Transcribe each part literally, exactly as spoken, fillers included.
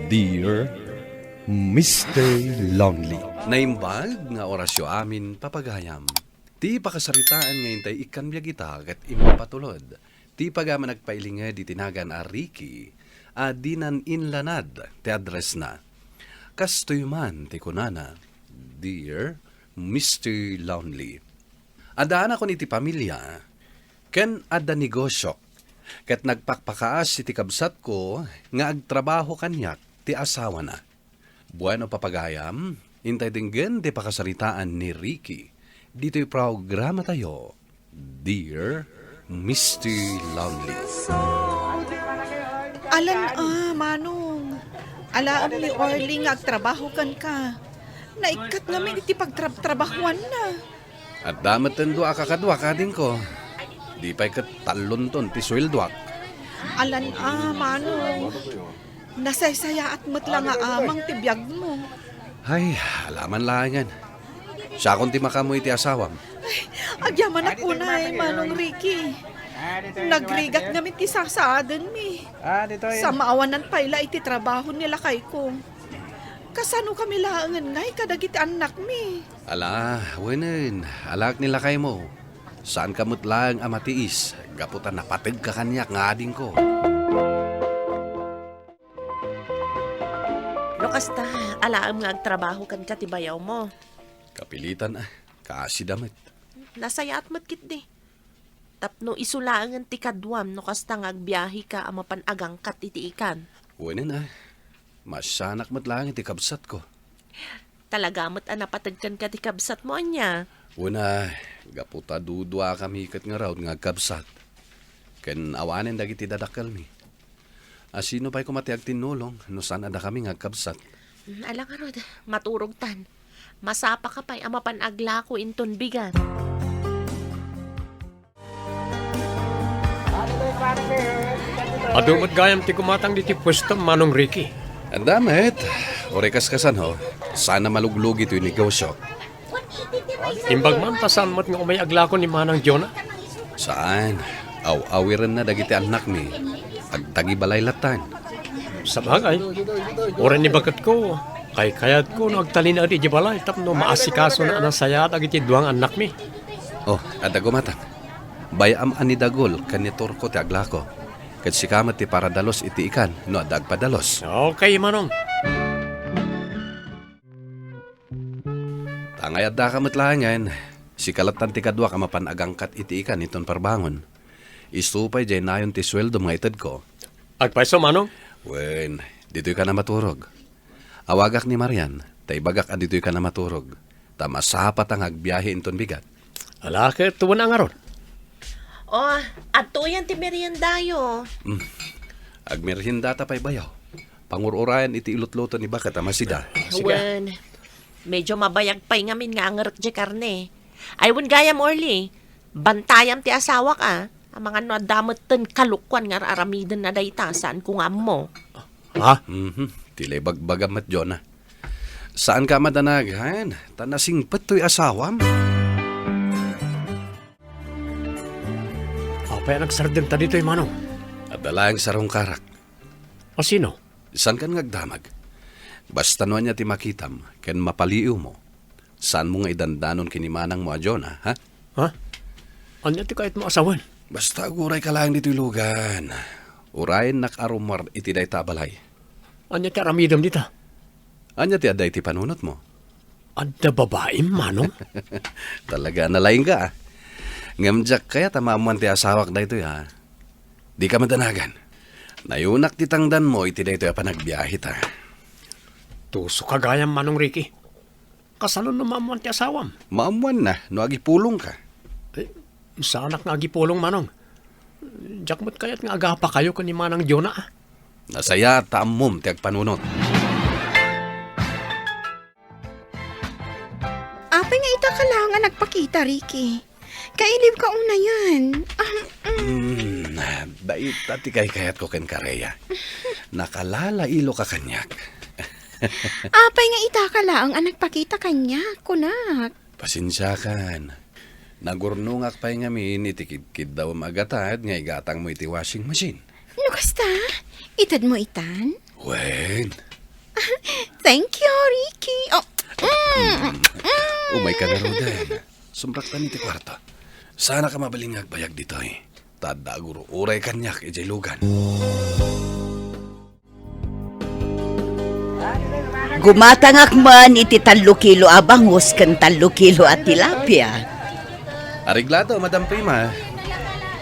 Dear Mister Lonely. Naimbag nga orasyo amin, papagayam. Ti pakasaritaan nga intay ikkan biag ita ket impatulod ti pagaman agpailinged iti nagan a Ricky a dinan inlanad ti addressna. Kastoy man ti kunana, Dear Mister Lonely. Addaanakon iti pamilia ken adda negosiok, ket nagpakpakaas iti kabsatko nga agtrabaho kaniak ti asawana. Bueno, papagayam, intay denggen ti pakasaritaan ni Ricky ditoy programatayo, Dear Mister Lonely. Alan a, Manong. Alaem ni Orly nga agtrabaho kenka. Naikkat ngamin iti pagtrabtrabahoanna. Adda metten dua a kakaduak, adingko. Di pay ket tallonton ti sueldoak. Alan a, Manong. Nasaysayaat met la nga amang ti biagmo. Ay, alaman laengen. Siakon ti makaammo iti asawam. Ay, agyamanak unay, Manong Ricky. Nagrigat ngamin ti sasaadenmi. Sa maawanan pay la iti trabaho ni lakayko. Kasano kami laengen ngay kadagiti annakmi? Ala, wenen, alaek ni lakaymo. Saanka met laeng a matiis, gapu ta napategka kaniak nga adingko. No kasta, alaem nga agtrabaho kenka ti bayawmo. Kapilitan a, kaasida met. Nasayaat met ketdi. Tapno isu laengen ti kaduam no kasta nga agbiaheka a mapan agangkat iti ikan. Wenen a, masanak met laeng iti kabsatko. Talaga met a napateg kenka ti kabsatmo, ania? Wen a, gapu ta duduakami ket ngarud nga agkabsat. Ken awanen dagiti dadakkelmi. A, sino pay koma ti agtinnulong no saan a dakami nga agkabsat? Mm, ala ngarud, maturogtan. Masapaka pay a mapan aglako inton bigat. Adu met gayam ti gumatang ditoy puestom, Manong Ricky. Adda met, uray kaskasan, ho. Saan a maluglugi toy negosio. Imbag man ta saan met nga umay aglako ni Manang Jonah? Saan. Aw-awirenna dagiti annakmi. Agtagibalay lattan. Sabagay, uray ni baketko, kaykayatko no agtalinaed idiay balay tapno maasikasona a nasayaat dagiti dua nga annakmi. Oh, adda gumatang. Bay-am a ni Dagul ken ni Turko ti aglako. Ket sika met ti paradalos iti ikan no adda agpadalos. Okay, Manong. Ta ngay addaka met laengen, sika lattan ti kaduak a mapan agangkat iti ikan inton parbangon. Isu pay diay nayon ti sueldom nga itedko. Agpayso, Manong? Wen, ditoykan a maturog. Awagak ni Marian, ta ibagak a ditoykan a maturog. Ta masapata nga agbiahe inton bigat. Ala ket wen a ngarud. O, adtoyen ti meriendayo. Mm. Agmeriendata pay bayaw. Pangur-urayan iti ilutluto ni baket a masida. Sige. Wen, medyo mabayag pay ngamin nga angerek diay karne. Ay, wen gayam, Orly, bantayam ti asawak a. Amangan no adda metten kalokuan nga ar-aramidenna dayta, saanko nga ammo. Ha? Mhm. Ti la ibagbagam met, Jonah. Saanka a madanag, han? Ta nasingpet toy asawam. Apay a nagsardengta ditoy, Manong? Adda laeng sarungkarak. A sino? Saankan nga agdamag. Basta no ania ti makitam ken mapaliiwmo, saanmo nga idandanon ken ni manangmo a Jonah, ha? Ha? Ania ti kayatmo a sawen? Basta agurayka laeng ditoy lugan. Urayennak a rummuar iti dayta a balay. Ania ti aramidem dita? Ania ti adda iti panunotmo? Adda babaim, Manong? Talaga a nalaingka, a. Ngem diak kayat a maammoan ti asawak daytoy, a. Dika madanagan. Nayunak ti tangdanmo iti daytoy a panagbiaheta. Tusoka gayam, Manong Ricky. Kasano no maammoan ti asawam? Maammoanna no agipulongka. Eh, saanak nga agipulong, Manong. Diak met kayat nga agapakayo ken ni Manang Jonah, a. Nasayaat ta ammom ti agpanunot. Apay nga ita ka laeng a nagpakita, Ricky? Kailiwka unayen. Ah, mm. Hmm, dayta ti kaykayatko kenka, Rhea. Nakalalailo ka kaniak. Apay nga ita ka laeng a nagpakita kaniak, kunak? Pasensiakan. Nagurnongak pay ngamin iti kidkiddawem a gatad nga igatangmo iti washing machine. No kasta, itedmo itan? Wen, Thank you, Ricky. Oh, mm, mm. Umayka ngaruden. Sumraktan iti kuarto. Saanka mabalin nga agbayag ditoy. Ta adda agur-uray kaniak idiay lugan. Gumatangak man iti tallo kilo a bangus ken tallo kilo a tilapia. Areglado, Madam Prima.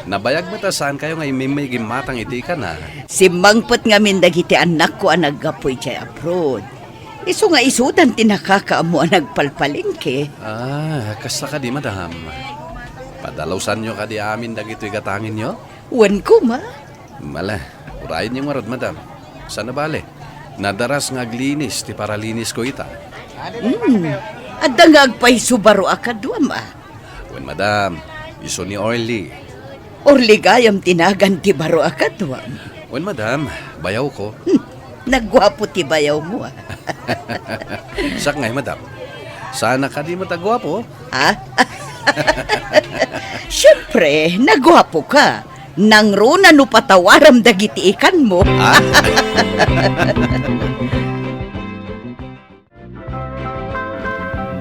Nabayag met a saankayo nga immimmay gimmatang iti ikan, a. Simmangpet ngamin dagiti annakko a naggapu idiay abroad. Isu nga isudan ti nakakaammo a nagpalpalengke. Ah, kasta kadi, madam? Padalusanyo kadi amin dagitoy gatangenyo? Wen koma. Mala, urayenyo ngarud, madam. Saan a bale, nadaras nga aglinis ti paralinisko ita. Hmm, adda nga agpayso baro a kaduam, a. Wen, madam, isu ni Orly. Orly gayam ti nagan ti baro a kaduam. Wen, madam, bayawko. Hmm, nagguapo ti bayawmo, a. Siak ngay, madam. Saan a kadi met a guapo? Ha? Siempre, nagguapoka. Nangruna no patawaram dagiti ikanmo. Ha?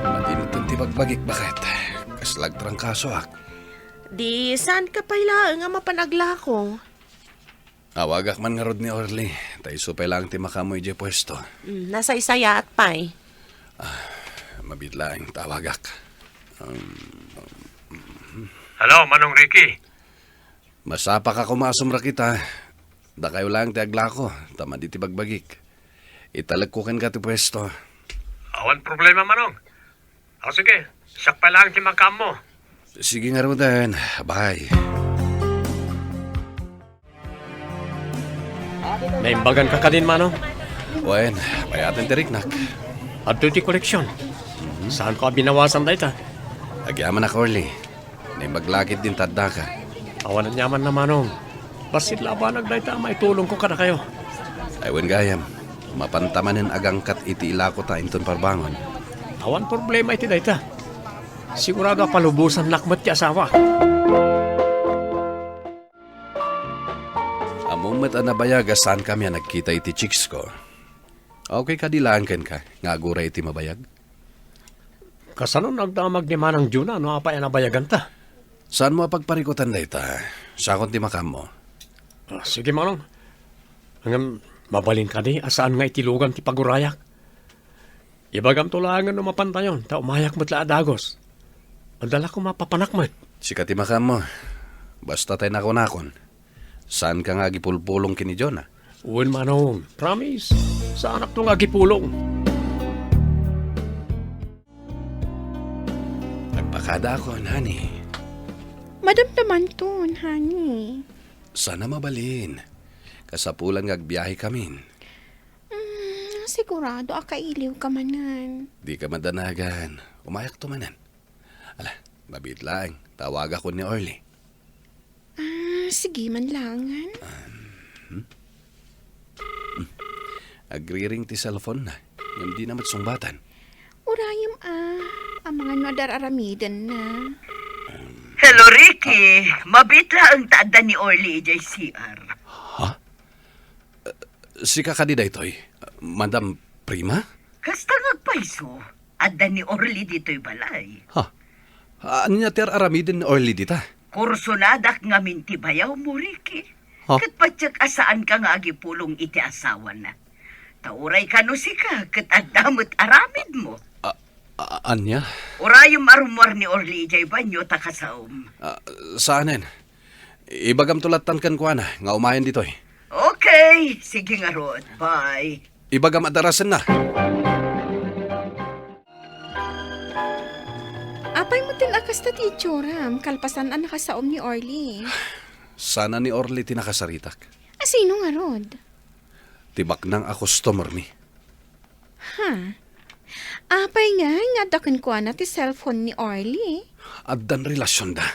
Madinuton ti bagbagik, baket. Kasla agtrangkasoak. Di, saanka pay laeng a mapan aglako? Awagak man ngarud ni Orly, ta isu pay laeng ti makaammo idiay puesto. Mm, nasaysayaat pay. Ah, mabiit laeng ta awagak. Um, Hello, Manong Ricky. Masapak a koma a sumrek ita. Dakayo laeng ti aglako, ta madi ti bagbagik. Italekko kenka ti puesto. Awan problema, Manong. O sige, siak pay laeng ti makaammo. Sige ngaruden, bye. Naimbaganka kadin, Manong? Wen, bayaten ti riknak. Adtoy ti koleksyon. Mhm. Saanko a binawasan dayta? Agyamanak, Orly. Naimbag la ketdin ta addaka. Awan aniamanna, Manong. Bassit la a banag dayta a maitulongko kadakayo. Ay, wen gayam. Mapanta manen agangkat iti ilakota inton parbangon. Awan problema iti dayta. Sigurado a palubosannak met ti asawak. Ammom met a nabayag a saankami a nagkita iti chicks ko. Okay kadi laeng kenka nga aguray iti mabayag? Kasano nagdamag ni Manang Juna no apay a nabayaganta? Saanmo a pagparikutan dayta. Siakon ti makaammo. Ah, sige, Manong. Ngem mabalin kadi a saan nga iti lugan ti pagurayak? Ibagamto laengen no mapantayon, ta umayak met la a dagus. Adda la koma a papanak met. Sika ti makaammo. Basta tay nakunakon. Saanka nga agipulpulong ken ni Jonah? Wen, Manong. Promise. Saanakto nga agipulong. Agpakadaakon, honey. Madamdamanton, honey. Saan a mabalin. Kasapulan nga agbiahekamin. Mm, sigurado a kailiwka manen. Dika madanagan. Umayakto manen. Ala, mabiit laeng. Tawagakon ni Orly. Ah, sige man laengen. Hmm? Agriring ti cellphone na. Ngem dina met sungbatan. Urayem a. Amangan no adda ar-aramidenna. Hello, Ricky. Mabiit laeng ta adda ni Orly idiay C R. Ha? Sika kadi daytoy, Madam Prima? Kasta nga agpayso, adda ni Orly ditoy balay. Ha? Ania ti ar-aramiden ni Orly dita? Kursonadak ngamin ti bayawmo, Ricky. Ha? Ket patiek a saanka nga agipulong iti asawana. Ta uray kano sika ket adda met aramidmo. A-, a-, ania? Urayem a rummuar ni Orly idiay banio ta kasaom. Ah, saanen? Ibagamto lattan kenkuana nga umayen ditoy. Okay, sige ngarud. Bye. Ibagam a darasenna. Apay met a kasta ti itsuram, kalpasan a nakasaom ni Orly? Sana ni Orly ti nakasaritak. A sino ngarud? Ti baknang a customer mi. Ha? Apay ngay nga adda kenkuana ti cellphone ni Orly? Addan relasionda.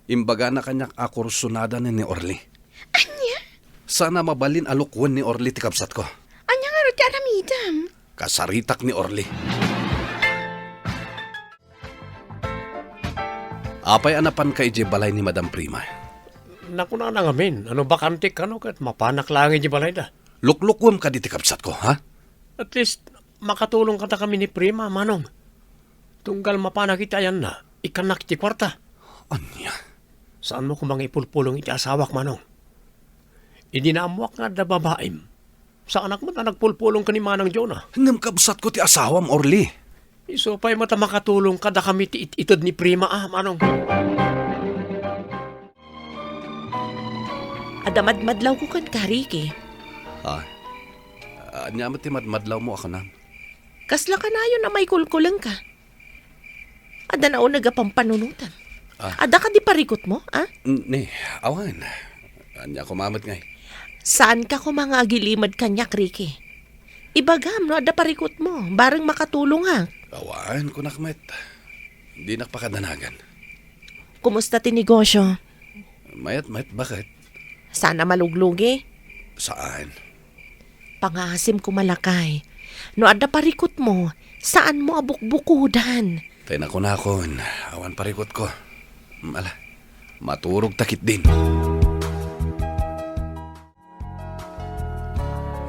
Imbagana kaniak a kursunada ni, ni Orly. Ania? Sana mabalin a lukwen ni Orly ti kabsatko. Ania ngarud ti aramidem? Kasaritak ni Orly. Apay a napanka idiay balay ni Madam Prima? Nakunana ngamin, ano bakante kano ket mapanak laeng idiay balayda. Luklukuem kadi ti kabsatko, ha? At least, makatulong kadakami ni Prima, Manong. Tunggal mapanak iti ayanna, ikkannak iti kuarta. Ania? Saanmo koma nga ipulpulong iti asawak, Manong. Idi naammoak nga adda babaim, saanak met a nagpulpulong ken ni Manang Jonah. Ngem kabsatko ti asawam, Orly. Isu pay met a makatulong kadakami ti it-ited ni Prima, a, Manong. Adda madmadlawko kenka, Ricky. Ah, ania met ti madmadlawmo a kunam? Kasla kanayon a maikulkulengka. Adda nauneg a pampanunotam. Ah. Adda kadi parikutmo, a? N-, ni, awan. Ania koma met ngay? Saanka koma nga agilimed kaniak, Ricky. Ibagam no adda parikutmo, bareng makatulongak. Awan, kunak met. Dinak pakadanagan. Kumusta ti negosyo? Mayat, mayat, bakit? Saan a maluglugi? Saan? Pangaasim koma, lakay. No adda parikutmo, saanmo a bukbukodan. Tay nakunakon, awan parikutko. Mm, ala, maturogta ketdin.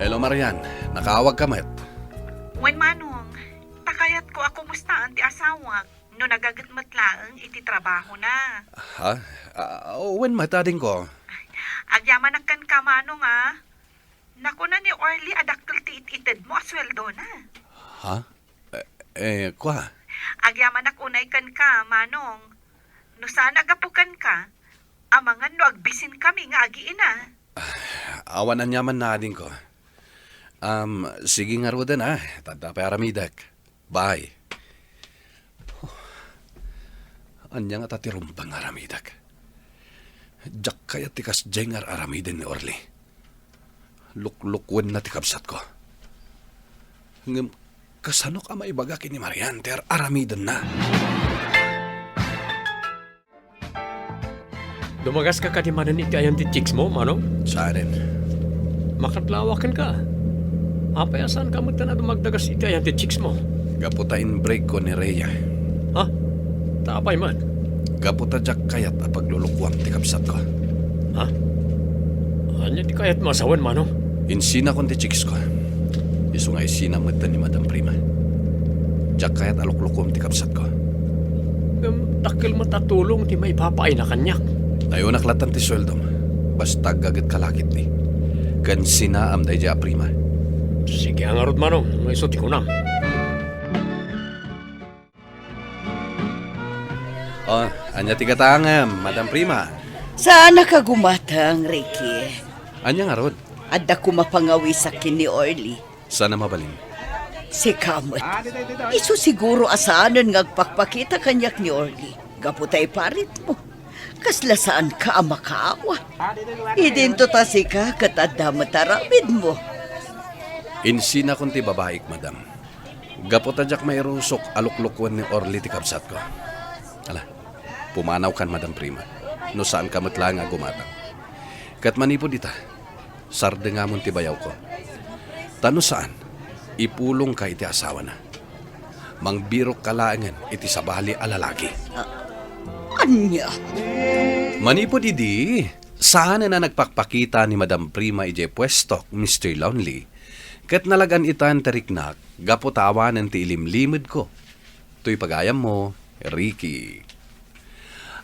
Hello, Marian. Nakaawagka met? Wen, Manong. Ta kayatko a kumustaan ti asawak no nagaget met laeng iti trabahona. Ha? Ah, wen met, adingko. Agyamanak kenka, Manong, a. Nakuna ni Orly a dakkel ti it-itedmo a sueldona. Ha? Eh, eh, kua? Agyamanak unay kenka, Manong. No saan a gapu kenka, amangan no agbisinkami nga agiina. Ah, awan aniaman, adingko. Um, sige ngaruden, a. Tadda pay aramidek. Bye. Ania ngata ti rumbeng nga aramidek? Diak kayat ti kasdiay nga ar-aramiden ni Orly. Luklukwenna ti kabsatko. Ngem kasanok a maibaga ken ni Marian ti ar-aramidenna? Dumagaska kadi manen iti ayan ti chicks mo, Manong? Saanen. Makadlawa kenka. Apay a saanka met a dumagdagas iti ayan ti chicks mo? Gapu ta in-break ko ni Rhea. Ha? Ta apay man? Gapu ta diak kayat a paglulukuam ti kabsatko. Ha? Ania ti kayatmo a sawen, Manong? Insinakon ti chicks ko. Isu nga isina met ni Madam Prima. Diak kayat a luklukuem ti kabsatko. Ngem dakkel met a tulong ti maipapaayna kaniak. Ayonak latan ti sueldom. Basta aggagetka la ketdi. Ken sinaam daydiay a Prima. Sige a ngarud, Manong, no isu ti kunam. Oh, ania ti gatangem, Madam Prima? Saanak a gumatang, Ricky. Ania ngarud? Adda koma pangawisak ken ni Orly. Saan a mabalin? Sika met. Isu siguro a saanen nga agpakpakita kaniak ni Orly. Gapu ta iparitmo. Kasla saanka a makaawat. Idinto ta sika ket adda met aramidmo. Insinakon ti babaik, Madam. Gapu ta diak mairusok a luklukuen ni Orly ti kabsatko. Ala, pumanawkan, Madam Prima, no saanka met laeng a gumatang. Ket manipud ita, sardengamon ti bayawko. Ta no saan, ipulongka iti asawana. Mangbirokka laengen iti sabali a lalaki. Ah, ania? Manipud idi, saanen a nagpakpakita ni Madam Prima idiay puestok, Mister Lonely, ket nalagan itan ti riknak gapu ta awanen ti ilimlimedko. Toy pagayammo, Ricky.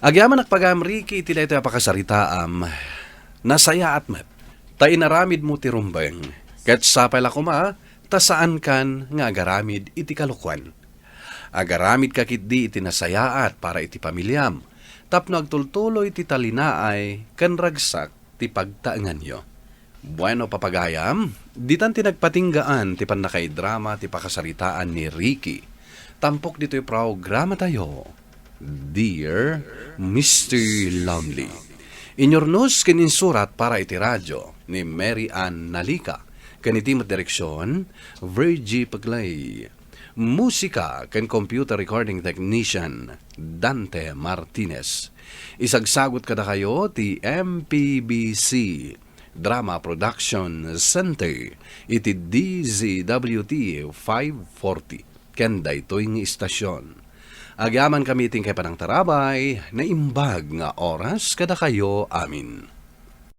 Agyamanak pagayam, Ricky, iti daytoy a pakasaritaam. Nasayaat met ta inaramidmo ti rumbeng, ket sapay la koma ta saankan nga agaramid iti kalokuan. Agaramidka ketdi iti nasayaat para iti pamiliam, tapno agtultuloy ti talinaay ken ragsak ti pagtaenganyo. Bueno, papagayam, ditan ti nagpatinggaan ti pannakaidrama ti pakasaritaan ni Ricky. Tampok ditoy programatayo, Dear Mister Lonely. Inyurnos ken insurat para iti radio ni Mary Ann Nalica, ken iti met direksion, Virgie Peclay. Musika ken computer recording technician, Dante Martinez. Isagsagut kadakayo ti M P B C Drama Production Center iti D Z W T five forty ken daytoy nga istasion. Agyamankami iti inkay panangtarabay, naimbag nga oras kadakayo amin.